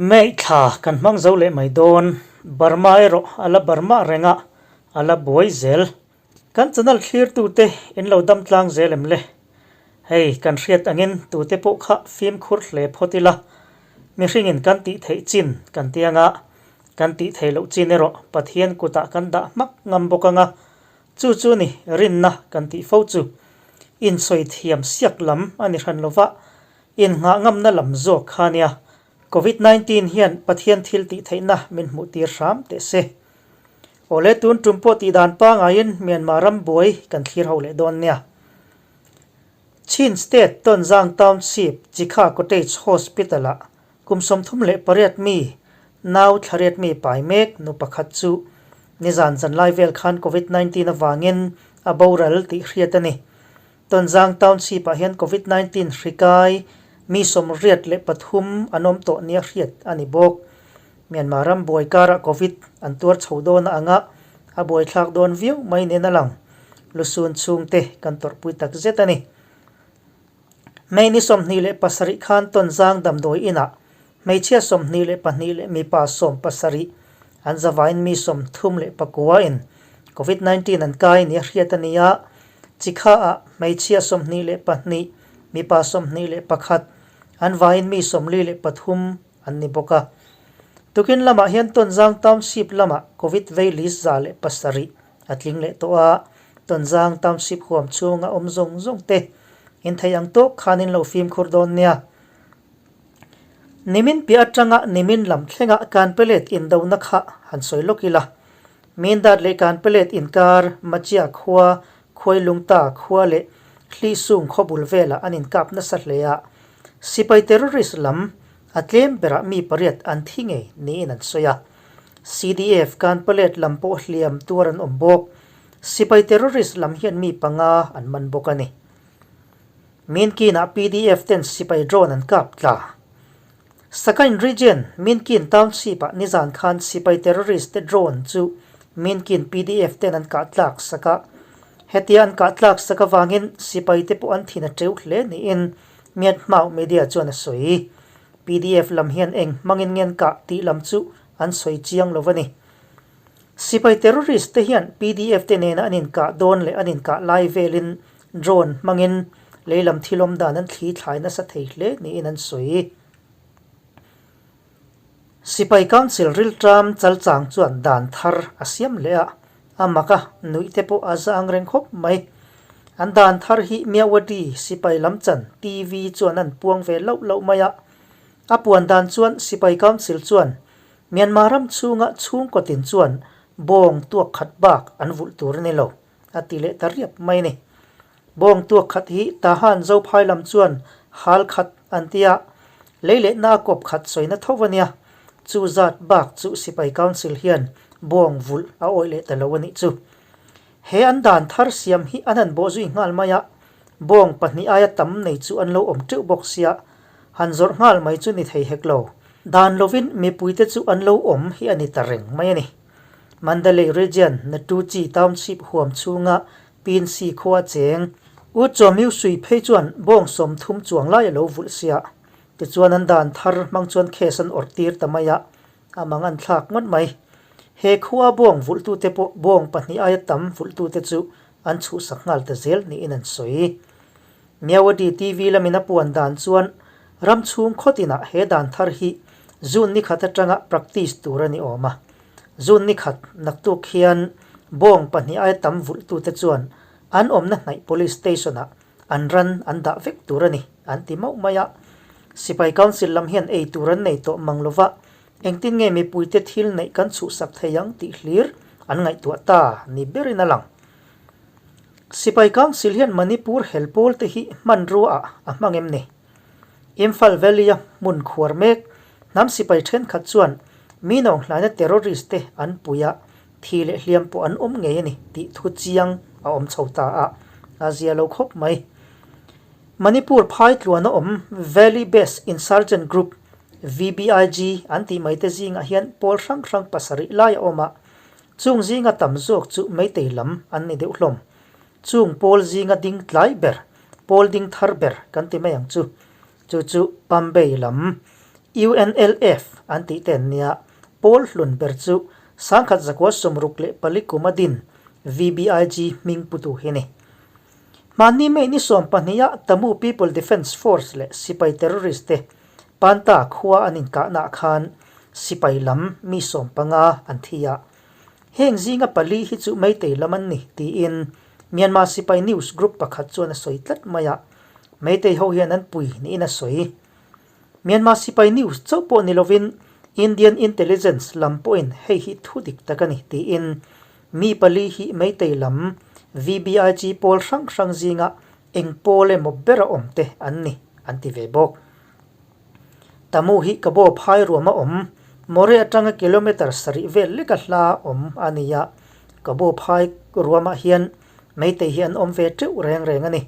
May thla kan hmang zo leh mai dawn. Burma erawh a la Burma reng a, a la buai zel. Kan channel thlirtute in lo dam tlang zel em le? Hei, kan hriat angin tute pawh kha fimkhur hle phawt ila, mihringin kan tih theih chin kan ti anga, kan tih theih loh chin erawh Pathian kutah kan dah hmak ngam bawk anga, chu chu ni rinna kan tih fo chu. Insawi thiam siak lam a ni hran lova, Innghah ngamna lam zawk kha nia. Covid 19 hian Pathian thil tih theihna min hmuh tir hram teh se. Awle tun tum pawh tih dan pangaiin Myanmar ram buai kan thlir ho leh dawn nia. Chin State Tonzang Township Chikha Cottage Hospital ah kum 38 mi nau thlariat mi pai mek nu pakhat chu nizan zanlai vel khan Covid 19 avangin a boral tih hriat a ni. Tonzang Township ah hian Covid 19 hri kai mi 83 an awm tawh nia hriat a ni bawk. Myanmar ram buai karah Covid an tuar chho dawn a anga a buaithlak dawn viau mai nen a lang. Lusun chhungte kan tawrhpui tak zet a ni. May ni 27 khan Tonzang damdawi inah hmeichhia 22 leh mipa 17 an zavain mi 39 in Covid 19 an kai nia hriat a ni a. Chikha ah hmeichhia 22, mipa 21, an vaiin mi 43 an ni bawk a. Tukin lamah hian Tonzang Township lamah Covid vei list 107 a tling leh tawh a, Tonzang Township huam chhunga awm zawng zawng te in thei ang tawk khan in lo fimkhur dawn nia. Nimin piah atanga nimin lam thlenga Kanpelet indona kha han sawi lawk ila. Mindat leh Kanpelet inkar Machia khua, Khuailungta khua leh Hlisung khaw bul velah an inkap nasa hle a. Sipai terrorist lam a tlem berah mi pariat an thi ngei niin an sawi a. CDF Kanpelet lam pawh hliam tuar an awm bawk. Sipai terrorist lam hian mi panga an man bawk a ni. Minkinah PDF ten sipai drone an kap tla. Sakain Region, Minkin Township-ah nizan khan sipai terrorist te drone chu Minkin PDF ten an kah tlak sak a. Hetia an kah tlak sak avangin sipai te pawh an thin a teu hle niin Myanmar media chuan a sawi. PDF lam hian eng hmangin nge an kah tih lam chu an sawi chiang lo a ni. Sipai terrorist te hian PDF te nena an inkah dawn leh an inkah lai velin drone hmangin leilam thil awm dan an thli thlai nasa thei hle niin an sawi. Sipai Council rilṭam chalchang chuan dan thar a siam leh a, a mak a, nuih te pawh a za ang reng khawp mai. An dan thar hi Myawaddy sipai lam chan TV chuan an puang ve loh loh mai a. A puan dan chuan Sipai Council chuan Myanmar ram chhunga chhungkaw tin chuan bawng tuak khat bak an vulh tur a ni lo, a ti leh ta riap mai a ni. Bawng tuak khat hi Tahan Zophai lam chuan hal khat an ti a, lei leh na kawp khat sawina tho a nia. Chu zat bak chu Sipai Council hian bawng vulh a awih leh ta lo a nih chu. He an dan thar siam hi an han bawh zui nghal mai a, bawng pahnih aia tam nei chu an lo awm teuh bawk sia, Han zawrh nghal mai chu ni thei hek lo. Dan lovin mipuite chu an lo awm hi a ni ta reng mai a ni. Mandalay Region, Natuchi Township huam chhunga Pinsi khua cheng U Chaw Myu Sui phei chuan bawng 30 chuang lai a lo vulh sia. Tichuan an dan thar hmang chuan case an awrh tir ta mai a, a mang an thlak ngawt mai. He khua bawng vulhtute pawh bawng pahnih aia tam vulhtute chu an chhuhsak nghal ta zel niin an sawi. Myawaddy TV lamin a puan dan chuan ram chhung khaw tinah he dan thar hi June ni khat atanga practice tur a ni awm a. June ni khat naktuk hian bawng pahnih aia tam vulhtute chuan an awmna hnaih police station-ah an ran an dah vek tur a ni an ti mauh mai a. Sipai Council lam hian ei tur an nei tawh mang lova, engtin nge mipuite thil neih kan chhuhsak thei ang tih hlir an ngaihtuah ta ni berin a lang. Sipai Council hian Manipur hel pawl te hi hmanrua ah a hmang em ni? Imphal Valley a hmun khuar mek hnam sipai thenkhat chuan mi nawnghlaina terrorist te an pui a, thi leh hliam pawh an awm ngei a ni tih thu chiang a awm chho ta a, a zia lo khawp mai. Manipur phai tluan a awm Valley Based Insurgent Group, VBIG, an tih mai te zingah hian pawl hrang hrang pasarih lai a awm a, Chung zinga tam zawk chu Meitei lam an ni deuh hlawm. Chung pawl zinga ding tlai ber, pawl ding thar ber kan ti mai ang chu. Chu chu Pambei lam. UNLF an tih te an nia. Pawl hlun ber chu 1964 kum a din VBIG hming putu hi a ni. Hmanni May ni 12 ah Tamu People Defence Force leh sipai terrorist te Panta khua an inkahnaah khan sipai lam mi 15 an thi a. Heng zinga pali hi chu Meitei lam an ni tiin Myanmar sipai news group pakhat chuan a sawi tlat mai a, Meitei ho hian an pui niin a sawi. Myanmar sipai news chauh pawh ni lovin Indian intelligence lam pawhin hei hi thu dik tak a ni tiin mi pali hi Meitei lam VBIG pawl hrang hrang zinga eng pawl emaw bera awm te an ni an ti ve bawk. Tamu hi ka baw phai ruam a awm, More atanga kilometre sarih vel leka hla awm a ni a, ka baw phai ruamah hian Meitei hi an awm ve teuh reng reng a ni.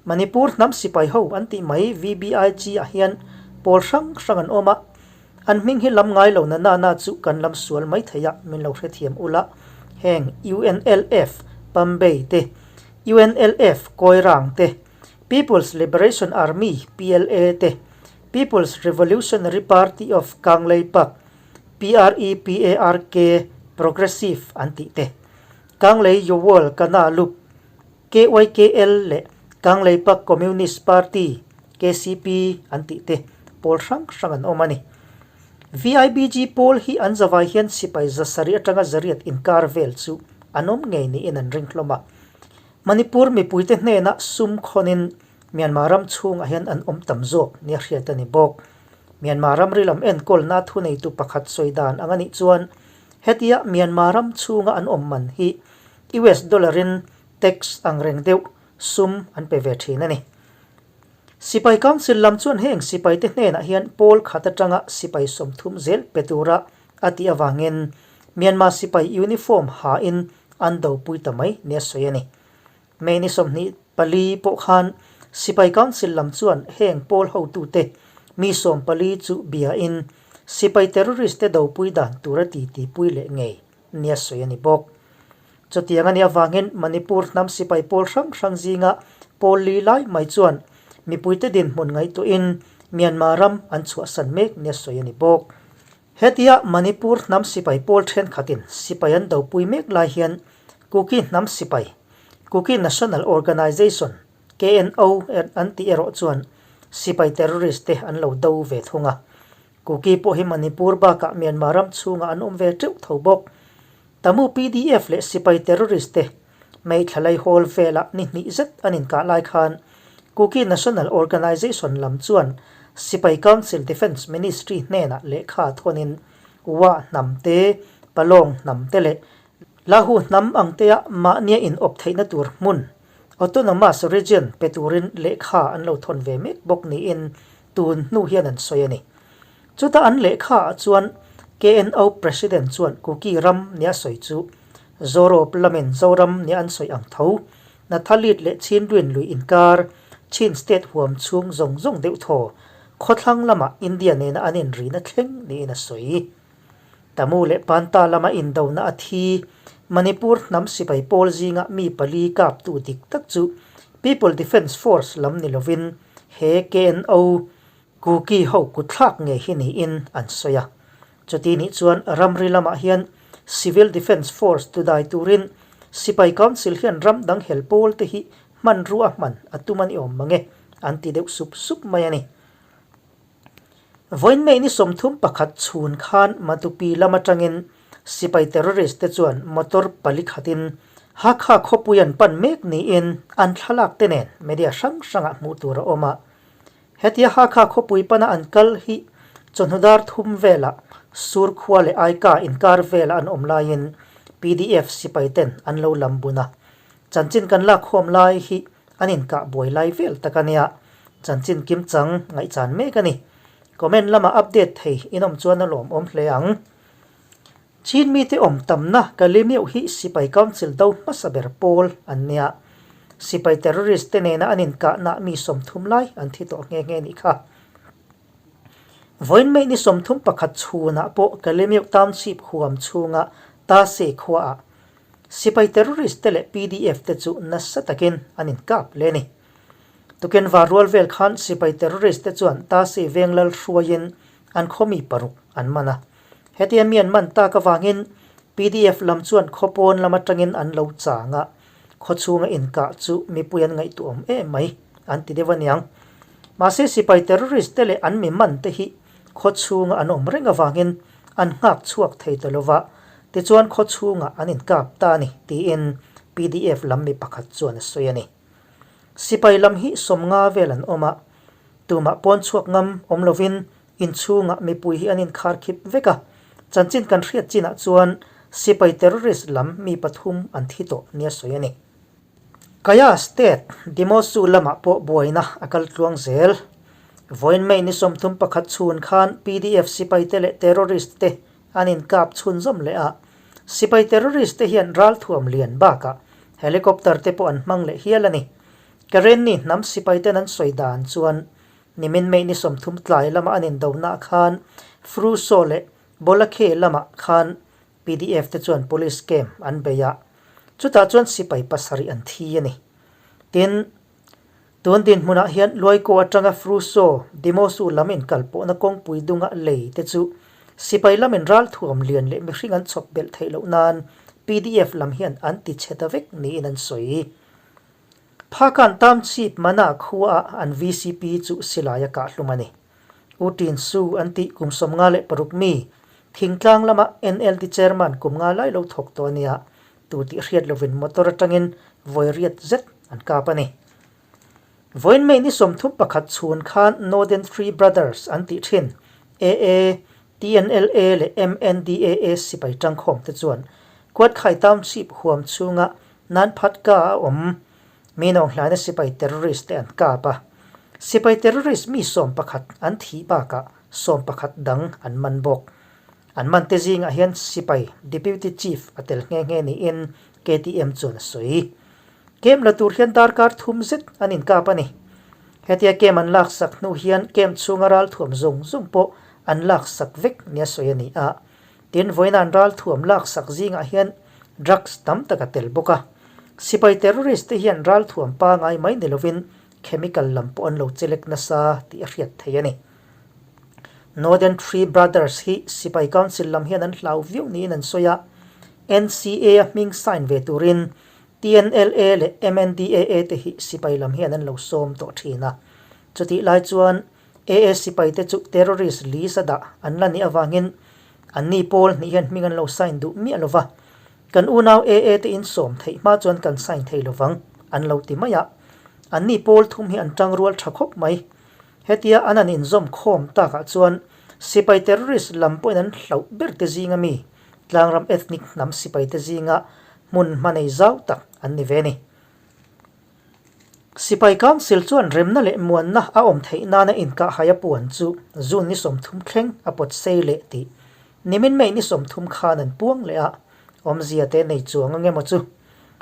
Manipur hnam sipai ho an tih mai VBIG ah hian pawl hrang hrang an awm a, an hming hi lam ngai lo na na na chu kan lam sual mai thei a, min lo hrethiam ula, heng UNLF Pambei te, UNLF Koirang te, People's Liberation Army, PLA, te, People's Revolutionary Party of Kangleipak, PREPARK, Progressive an tih te, Kanglei Yowol Kana Lup, KYKL, leh Kangleipak Communist Party, KCP, an tih te pawl hrang hrang an awm a ni. VIBG pawl hi an zavai hian sipai zasarih atanga zariat inkar vel chu an awm ngei niin an ring hlawm a. Manipur mipuite hnenah sum khawnin Myanmar ram chhungah hian an awm tam zawk nia hriat a ni bawk. Myanmar ramri lam enkawlna thuneitu pakhat sawi dan ang a nih chuan hetia Myanmar ram chhunga an awm man hi US dollar in tax ang reng deuh sum an pe ve thin a ni. Sipai Council lam chuan heng sipaite hnenah hian pawl khat atanga sipai 30 zel pe tura a tih avangin Myanmar sipai uniform ha in an dopui ta mai nia sawi a ni. May ni 24 pawh khan Sipai Council lam chuan heng pawl hotute mi 14 chu bia in sipai terrorist te dopui dan tura titipui leh ngei nia sawi a ni bawk. Chutiang a nih avangin Manipur hnam sipai pawl hrang hrang zinga pawl li lai mai chuan mipuite dinhmun ngaihtuahin Myanmar ram an chhuahsan mek nia sawi a ni bawk. Hetia Manipur hnam sipai pawl thenkhatin sipai an dopui mek lai hian Kuki hnam sipai, Kuki National Organization, KNO, an tih erawh chuan sipai terrorist te an lo do ve thung a. Kuki pawh hi Manipur bakah Myanmar ram chhungah an awm ve teuh tho bawk. Tamu PDF leh sipai terrorist te May thlalai hawl velah ni hnih zet an inkah lai khan Kuki National Organization lam chuan Sipai Council Defence Ministry hnenah lehkha thawnin Wa hnam te, Palawng hnam te leh Lahu hnam ang tea mahnia inawp theihna tur hmun, Autonomous Region, pe turin lehkha an lo thawn ve mek bawk niin tun hnu hian an sawi a ni. Chuta an lehkha ah chuan KNO President chuan Kuki ram nia sawi chu Zorawp lamin Zoram nia an sawi ang tho, Nathalit leh Chinduin lui inkar, Chin state huam chhung zawng zawng deuh thaw, khawthlang lamah India nena an inrihna thleng niin a sawi. Tamu leh Panta lama indona a thi, Manipur hnam sipai pawl zinga mi pali kaptu dik tak chu People Defence Force lam ni lovin he KNO, Kuki ho kutthlak ngei hi niin an sawi a. Chuti nih chuan ramri lamah hian Civil Defence Force tudai turin Sipai Council hian ram dang hel pawl te hi hmanrua hman a tum a ni awm mang e, an ti deuh sup sup mai a ni. Vawiin May ni 31 chhun khan Matupi lam atangin Sipai terrorist te chuan motor pali khatin Hakha khawpui an pan mek niin an thlalak te nen media hrang hrangah hmuh tur a awm a. Hetia Hakha khawpui pana an kal hi chawhnu dar thum velah Surkhua leh Aika inkar vela an awm laiin pdf sipai ten an lo lam bun a. Chanchin kan lak khawm lai hi an inkah buai lai vel tak a nia. Chanchin kimchang ngaihchan mek a ni. Comment lamah update thei inawm chuan a lawmawm hle ang. Chin mite awm tamna Kalemeuh hi Sipai Council do hmasa ber pawl an nia. Sipai terrorist te nena an inkahna mi 30 lai an thi tawh nghe nghe nih kha. Vawiin May ni 31 chhunah pawh Kalemeuh Township huam chhunga Tase khuaah Sipai terrorist te leh pdf te chu nasa takin an inkap hle a ni. Tukin var rual vel khan Sipai terrorist te chuan Tase veng lal hruaiin. an khaw mi paruk an man a. Hetia mi an man tak avangin pdf lam chuan khaw pawn lam atangin an lo chang a, khaw chhunga inkah chu mipui an ngaihtuah awm em mai an ti deuh aniang. Mahse sipai terrorist te leh an mi man te hi khaw chhunga an awm reng avangin an nghak chhuak thei ta lova, tichuan khaw chhungah an inkap ta a ni tiin pdf lam mi pakhat chuan a sawi a ni. Sipai lam hi sawmnga vel an awm a, tumah pawn chhuak ngam awm lovin inchhungah mipui hi an inkhar khip vek a, chanchin kan hriat chinah chuan sipai terrorist lam mi pathum an thi tawh nia sawi a ni. Kaya State Dimosu lamah pawh buaina a kal tluang zel. Vawiin May ni 31 chhun khan pdf sipaite leh terrorist te an inkap chhunzawm leh a, sipai terrorist te hian ralthuam lian bakah helicopter te pawh an hmang leh hial a ni. Karenni hnam sipaiten an sawi dan chuan nimin May ni 30 tlai lama an indonaah khan Fruso leh Bolakhe lamah khan Pdf te chuan police camp an bei a, chutah chuan sipai pasarih an thi a ni. Tin, tun dinhmunah hian Luaikaw atanga Fruso, Dimosu lam inkalpawhna kawngpui dunga lei te chu sipai lamin ralthuam lian leh mihring an chhawp belh theih loh nan pdf lam hian an ti chhe ta vek niin an sawi. Phakan Township Mana khuaah an vcp chu silai a kahhlum a ni. U Tin Su an tih kum 56 mi, thingtlang lama NLD chairman kum nga lai lo thawk tawh a nia, tu tih hriat lovin motor atangin vawi riat zet an kap a ni. Vawiin May ni 31 chhun khan Northern Three Brothers an tih thin AA, TNLA leh MNDAA sipai tangkhawm te chuan Kuatkhai Township huam chhunga Nanphatka a awm Mi nawnghlaina sipai terrorist te an kap a, sipai terrorist mi 11 an thih bakah 11 dang an man bawk. An man te zingah hian sipai Deputy Chief a tel nghe nghe niin KTM chuan a sawi. Camp la tur hian darkar thum zet an inkap a ni. Hetia camp an laksak hnu hian camp chhunga ralthuam zawng zawng pawh an laksak vek nia sawi a ni a. Tin, vawiin an ralthuam laksak zingah hian drugs tam tak a tel bawk a. Sipai terrorist te hian ralthuam pangai mai ni lovin chemical lam pawh an lo chelek nasa tih a hriat theih a ni. Northern Three Brothers hi Sipai Council lam hian an hlau viau niin an sawi a, NCA a hming sign ve turin TNLA leh MNDAA te hi sipai lam hian an lo sawm tawh thin a. Chutih lai chuan AA sipaite chu terrorist list a dah an la nih avangin anni pawl hnih hian hming an lo sign duh miah lo va, kan unau AA te insawm theih hma chuan kan sign thei lovang an lo ti mai a. Anni pawl thum hi an tangrual tha khawp mai. Hetia an han inzawm khawm takah chuan sipai terrorist lam pawhin an hlauh ber te zinga mi tlangram ethnic hnam sipaite zinga hmun hma nei zau tak an ni ve a ni. Sipai Council chuan remna leh muanna a awm theih nana inkahhai a puan chu June ni 30 thleng a pawt sei leh tih nimin May ni 30 khan an puang leh a, awmzia te nei chuang ang emaw chu.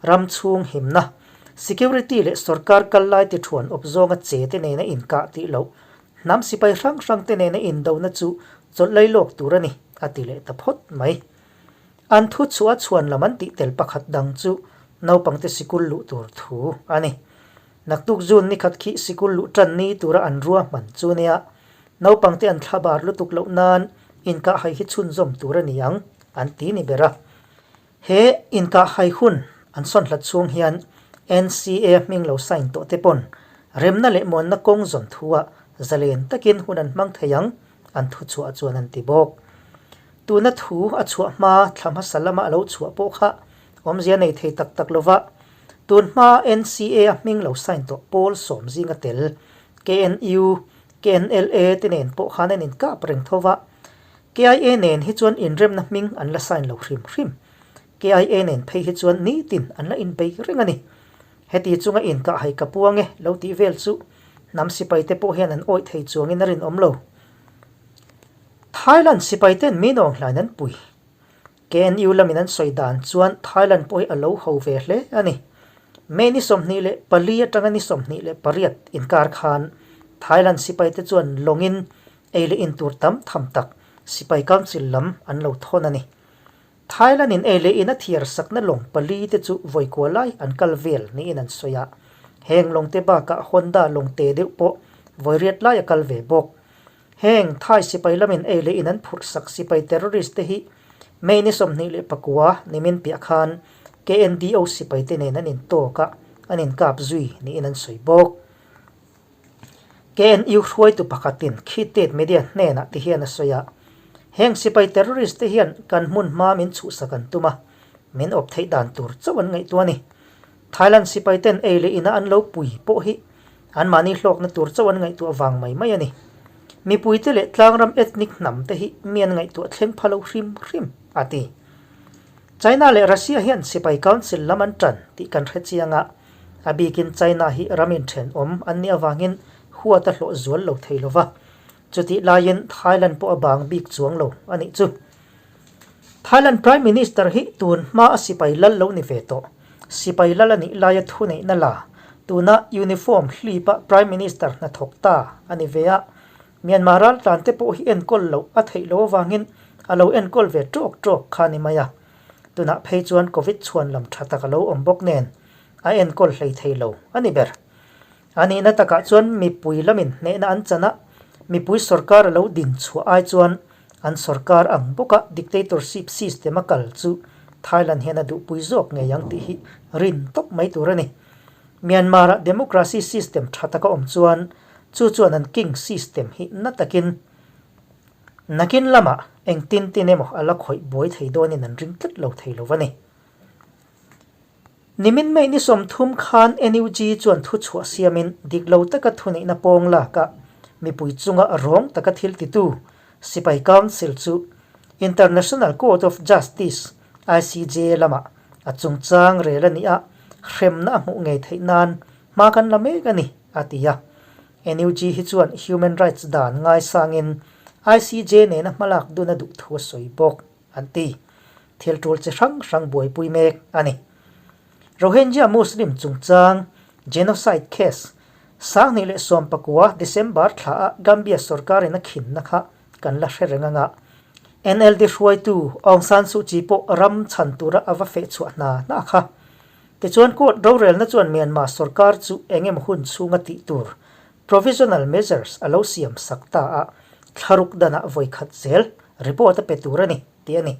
Ram chhung himna, security leh sorkar kal lai ti thuan awp zawnga che te nena inkah tih loh, hnam sipai hrang hrang te nena indona chu chawlh lai lawk tur a ni, a ti leh ta phawt mai. An thu chhuah a chhuan lam an tih tel pakhat dang chu naupangte sikul luh tur thu a ni. Naktuk June ni khat khi sikul luh tan ni tura an ruahman chu nia, naupangte an thla bar lutuk loh nan inkahhai hi chhunzawm tur a ni ang an ti ni ber a. He inkahhai hun an sawn hlat chhung hian NCA hming lo sign tawh te pawn remna leh muanna kawng zawn thua zalen takin hun an hmang thei ang an thu chhuah chuan an ti bawk. Tuna thu a chhuah hma thla hmasa lama a lo chhuah pawh kha awmzia nei thei tak tak lova, tun hma NCA a hming lo sign tawh pawl sawm zinga tel KNU, KNLA te nen pawh khan an inkap reng tho va, KIA nen hi chuan inremna hming an la sign lo hrim hrim. KIA nen phei hi chuan nitin an la inbei reng a ni. Heti chunga inkah hai ka puang e lo tih vel chu hnam sipaite pawh hian an awih thei chuangin a rinawm lo. Thailand sipaiten mi nawng hlain an pui. KNU lamin an sawi dan chuan Thailand pawh hi a lo ho ve hle a ni. May ni 24 atanga ni 28 inkar khan Thailand sipaite chuan lawngin ei leh in tur tam tham tak sipai council lam an lo thawn a ni. Thailand in ei leh in a thiar sakna lawng pali te chu vawi kua lai an kal vel niin an sawi a. Heng lawng te bakah Honda lawng te deuh pawh vawi riat lai a kal ve bawk. Heng Thai sipai lamin ei leh in an phurh sak sipai terrorist te hi May ni 29 nimin piah khan KNDO sipai te nen an intawk a, an inkap zui niin an sawi bawk. KNU hruaitu pakhatin Khitet media hnenah ti hian a sawi a, Heng sipai terrorist te hian kan hmun hma min chhuhsak an tum a, min awp theih dan tur chauh an ngaihtuah a ni. Thailand sipai ten ei leh ina an lo pui pawh hi anmahni hlawkna tur chauh an ngaihtuah vang mai mai a ni. Mipuite leh tlangram ethnic hnam te hi mi an ngaihtuah thleng pha lo hrim hrim, a ti. China leh Russia hian sipai council lam an tan tih kan hre chiang a, a bikin China hi ram inthenawm an nih avangin huat a hlawh zual lo thei lo va, chutih laiin Thailand pawh a bang bik chuang lo a nih chu. Thailand Prime Minister hi tun hma a sipai lal lo ni ve tawh. Sipai lal a nih laia thuneihna la, tuna uniform hlip a Prime Minister hnathawk ta a ni ve a. Myanmar raltlan te pawh hi enkawl loh a theih loh avangin a lo enkawl ve tawk tawk kha a ni mai a. Tunah phei chuan Covid chhuan lam tha tak a lo awm bawk nen a enkawl hlei thei lo a ni ber. A nihna takah chuan mipui lamin hnehna an chan a, mipui sorkar a lo din chhuah ai chuan an sorkar ang bawka dictatorship system a kal chu Thailand hian a duhpui zawk ngei ang tih hi rin tawp mai tur a ni. Myanmar-ah democracy system tha taka awm chuan chu chuan an king system hi na takin nakin lamah engtin tin emaw a la khawih buai thei dawnin an ring tlat lo thei lo va ni. Nimin May ni 30 khan NUG chuan thuchhuah siamin dik lo taka thuneihna pawng laka mipui chunga rawng taka thil titu Sipai Council chu International Court of Justice, ICJ, lamah a chungchang rel a nih a, hremna a hmuh ngei theih nan hma kan la mek a ni, a ti a. NUG hi chuan human rights dan ngaisangin ICJ nena hmalak dun a duh thu a sawi bawk. an ti. Thil tul chi hrang hrang buaipui mek a ni. Rohingya Muslim chungchang genocide case 2019 December thla a Gambia sorkarin a khinna kha kan la hre reng anga NLD hruaitu Aung San Suu Kyi pawh ram chhan tura a va feh chhuah hna hna kha. Tichuan court rorelna chuan Myanmar sorkar chu eng emaw hun chhunga tih tur Provisional measures a lo siam sak ta a, thlaruk danah vawi khat zel report a pe tur a ni, tih a ni.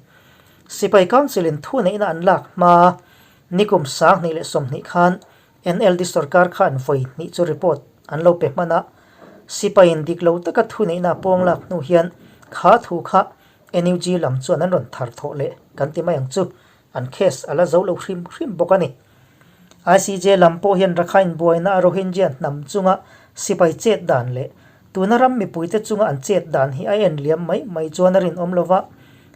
Sipai Council-in thuneihna an lak hma nikum 2020 khan NLD sorkar khan vawi hnih chu report an lo pe hman a, Sipaiin dik lo taka thuneihna a pawng lak hnu hian kha thu kha NUG lam chuan an rawn thar thawh leh kan ti mai ang chu, an case a la zo lo hrim hrim bawk a ni. ICJ lam pawh hian Rakhine buaina a Rohingya hnam chunga sipai chet dan leh tuna ram mipuite chunga an chet dan hi a en liam mai mai chuan a rinawm lo va,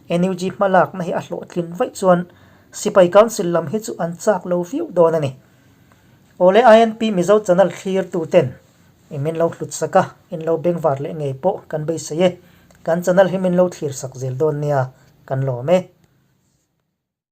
NUG hmalakna hi a hlawhtlin vaih chuan sipai council lam hi chu an chak lo viau dawn a ni. Awle INP Mizo channel thlirtu ten i min lo hlut sak a, in lo bengvar leh ngei pawh kan beisei e. Kan channel hi min lo thlir sak zel dawn nia, kan lawm e.